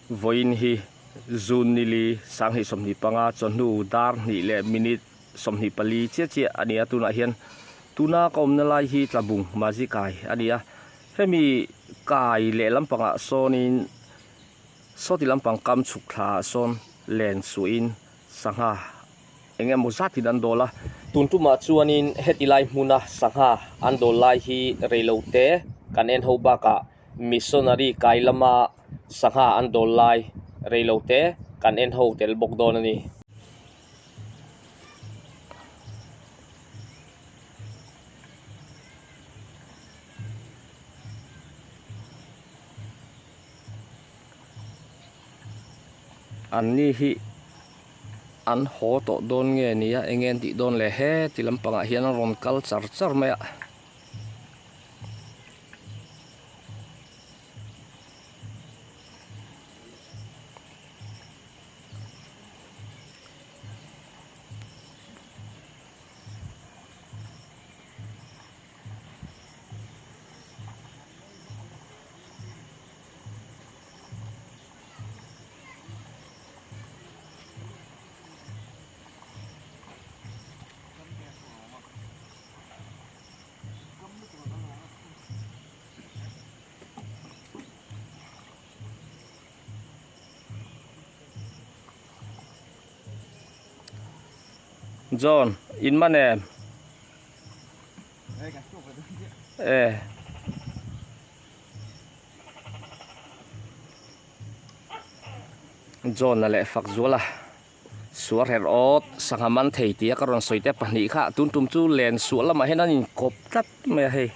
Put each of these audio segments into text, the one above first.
Vawiin hi June nili 2025 chawhnu dar hnih leh minute 24 chiah chiah a ni a, tunah hian tuna ka awmna lai hi Tlabung Mazi Kai a ni a, hemi kai leh lampangah sawnin sawti lampang kam chhuk thla ah sawn len suahin sangha eng emaw zatin an dawl a. Tun tumah chuanin heti lai hmuna sangha an dawl lai hi reilote kan en ho bakah missionary kai lama sangha an dawl lai reilote kan en ho tel bawk dawn a ni. An ni hi an haw tawh dawn nge nia eng nge an tih dawn le he ti lampangah hian an rawn kal char char mai a. John, in man em? E. John-a leh Fakzuala suar her awt sangha man thei tia ka rawn sawi te pahnih kha tun tum chu len suah lamah hian an inkawp tlat mai a hei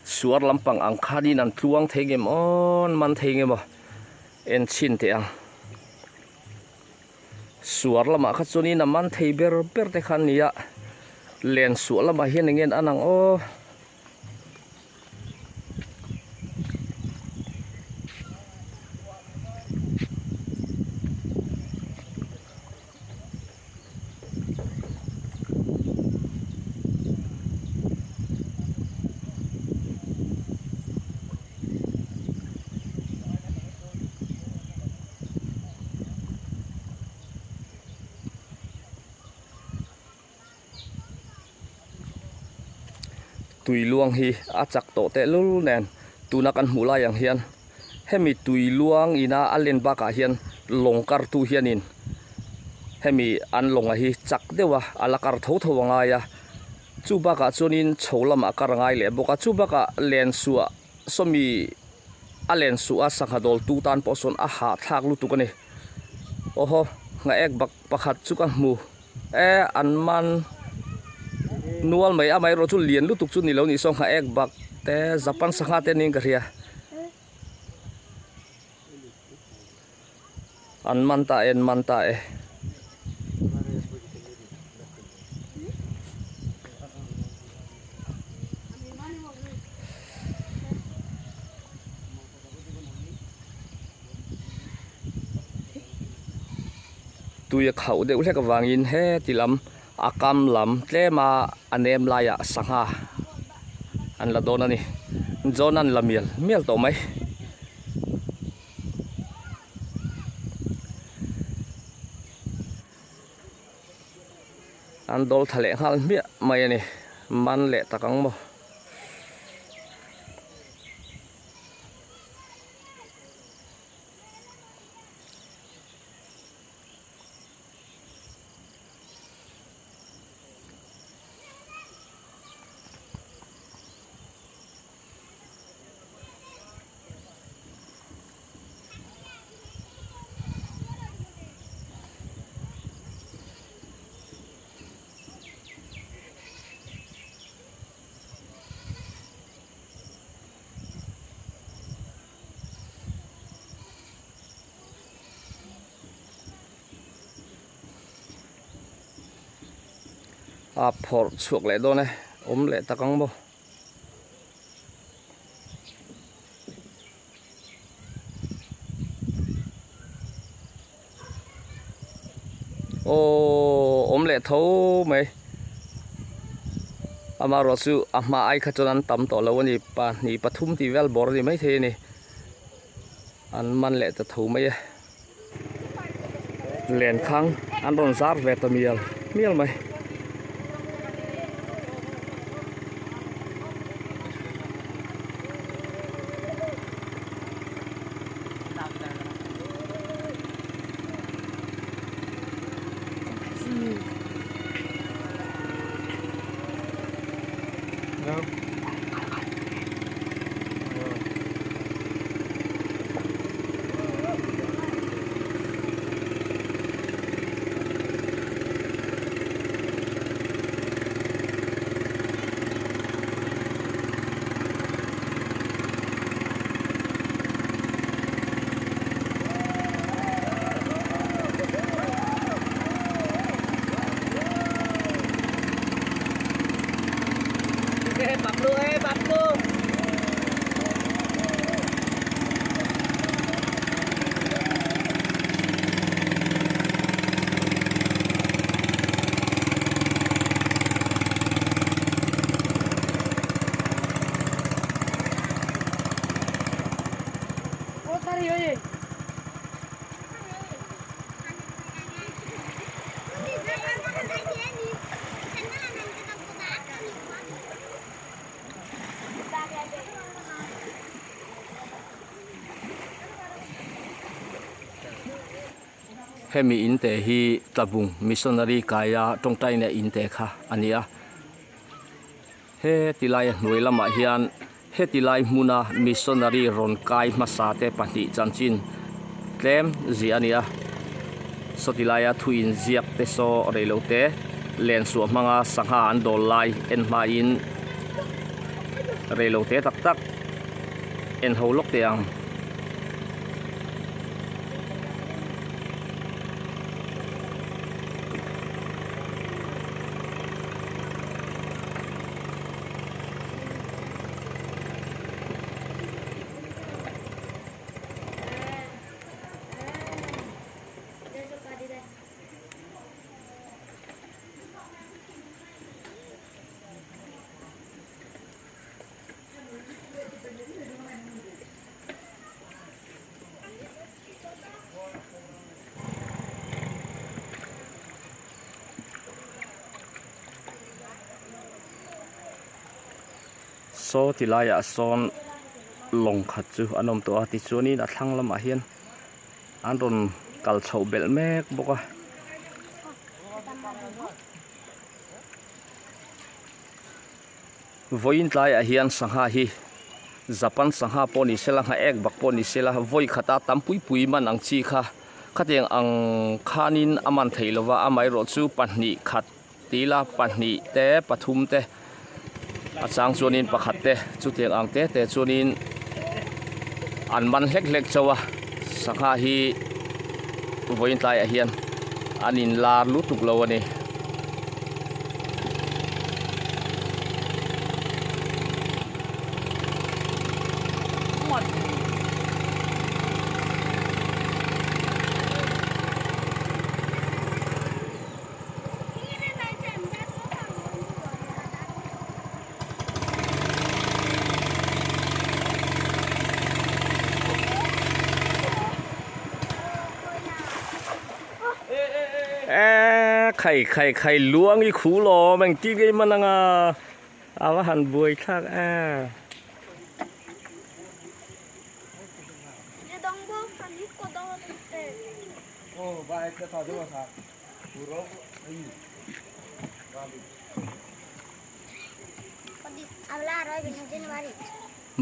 suar lampang ang khanin an tluang thei ngem aw an man thei ngem aw en chhin teh ang suar lamah kha chuanin a man thei ber ber te kha an ni a len suah lamah hian eng nge an ang aw. Tui luang hi a chak tawh tehlul nen tuna kan hmuh lai ang hian hemi tui luang ina a len bakah hian lawng kartu hianin hemi an lawnga hi chak deuh a a la kar tho tho a ngai a chu bakah chuanin chho lamah kar a ngai leh bawk a chu bakah len suah sawmi a len suh a sangha dawl tu tan pawh sawn a hahthlak lutuk a ni aw haw nghaek bak pakhat chu ka hmu. E an man nual mai amaherawh chu lian lutuk chu ni lo nih saw nghaek bak te japan sangha te niin ka hria an man ta e an man ta e. Tui a khauh deuh hlek avangin heti lam a kam lam tlema a nem laiah sangha an la dawn a ni. John an la mial mial tawh mai. An dawl tha leh nghal hmiah mai a ni. Man leh tak ang maw. A phawrh chhuak leh dawn e awm leh tak ang maw. Aw awm leh tho mai amaherawh chu a hma ai kha chuan an tam tawh lo a ni pahnih pathum tih vel bawr a ni maithei a ni. An man leh ta tho mai e. Lenkhang an rawn zar ve ta mial mial mai. Hemi in te hi Tlabung Missionary kaia tawngtaina in te kha a ni a. He tilai a hnuai lamah hian heti lai hmuna missionary rawn kai hmasa te pahnih chanchin tlem ziah a ni a. Sawti laia thu inziak te saw rei lo te len suah hmanga sangha an dawl lai en hmain rei lo te tak tak en ho lawk teh ang. Saw ti laiah sawn lawng khat chu an awm tawh a tichuanin a thlang lamah hian an rawn kal chhoh belh mek bawk a. Vawiin tlaiah hian sangha hi Japan sangha pawh ni sela nghaek bak pawh ni sela vawi khata tam pui pui man ang chi kha khatiang ang khanin a man theih lova amaherawh chu pahnih khat ti ila pahnih te pathum te a chang chuanin pakhat te chutiang ang te te chuanin an man hlek hlek chauh a sangha hi vawiin tlaiah hian an inlar lutuk lo a ni. E khai khai khai luang i khu lo meng ti ngei man anga a va han buai thlak e.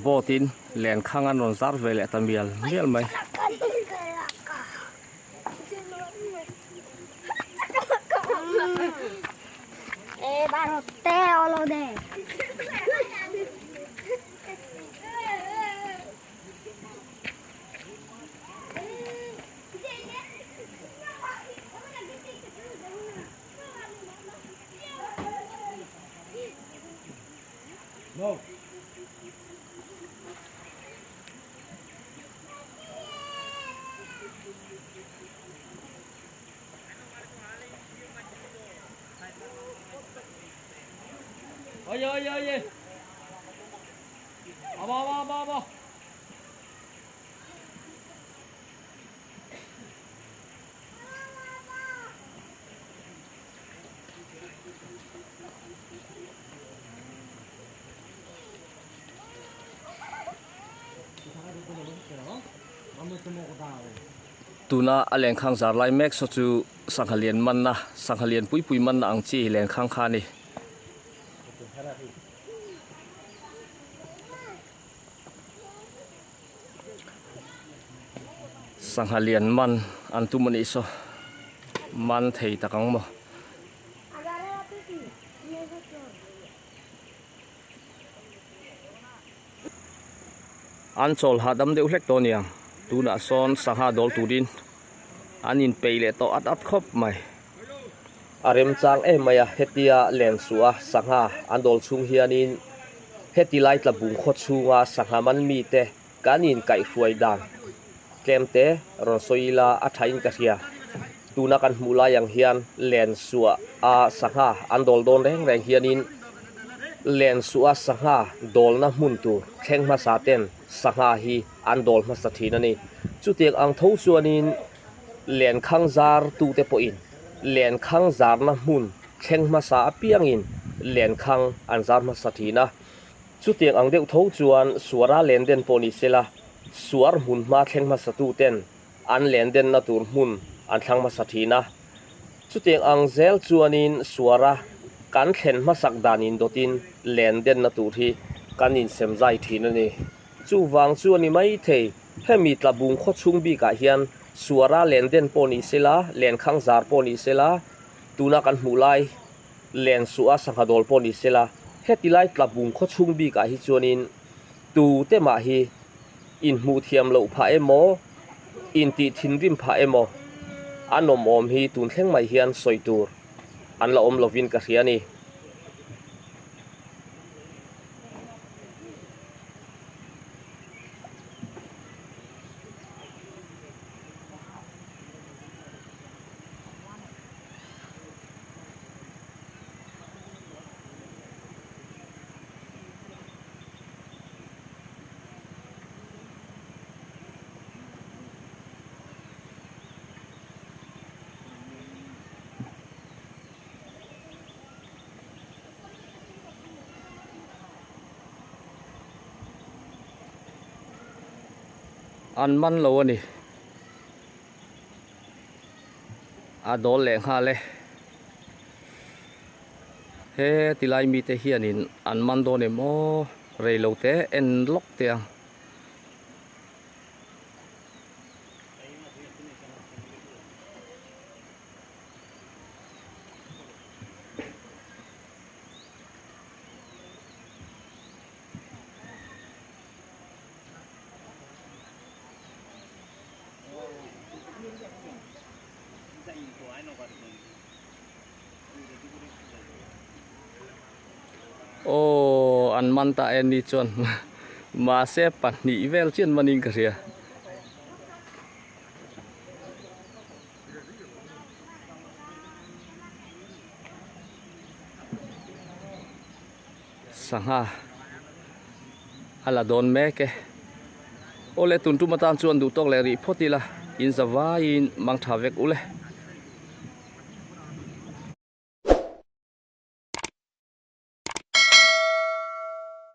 Boat in lenkhang an rawn zar ve leh ta mial mial mai. Tuna a lenkhang zar lai mek saw chu sangha lian manna sangha lian pui pui manna ang chi lenkhang kha a ni. Sangha lian man an tum a nih saw man thei tak ang maw. An chawl hahdam deuh hlek tawh a niang tunah sawn sangha dawl turin an inpeih leh tawh at at khawp mai. A remchang em mai a, hetia len suh a sangha an dawl chhung hianin heti lai tla bung khaw chhunga sangha man mite kan inkaihhruai dan tlem te rawn sawi ila a thain ka hria. Tuna kan hmuh lai ang hian len suah a sangha an dawl dawn reng reng hianin len suah a sangha dawlna hmun tur thleng hmasa ten sangha hi an dawl hmasa thin a ni. Chutiang ang tho chuanin lenkhang zar tute pawhin lenkhang zarna hmun thleng hmasa apiangin lenkhang an zar hmasa thin a. Chutiang ang deuh tho chuan suara len den pawh ni sela suar hmun hma thleng hmasa tuten an len denna tur hmun an thlang hmasa thin a. Chutiang ang zel chuanin suara kan thlen hmasak dan indawtin len denna tur hi kan insem zai thin a ni. Chuvang chu a ni maithei, hemi tlabung khaw chhung bikah hian suara len den pawh ni sela, lenkhang zar pawh ni sela, tuna kan hmuh lai len suh a sangha dawl pawh ni sela, heti lai tlabung khaw chhung bikah hi chuanin tute mah hi inhmuh thiam loh phah emaw, intih thinrim phah emaw a nawm awm hi tun thleng mai hian sawi tur an la awm lovin ka hria a ni. An man lo a ni. A dawl leh nghal e. He tilai mite hianin an man dawn em aw rei lo te en lawk teh ang. Aw an man ta e ni chuan mahse pahnih vel chian manin ka hria. Sangha a la dawn mek e. Awle tun tum atan chuan duh tawk leh rih phawt ila in za vaiin mang tha vek ule.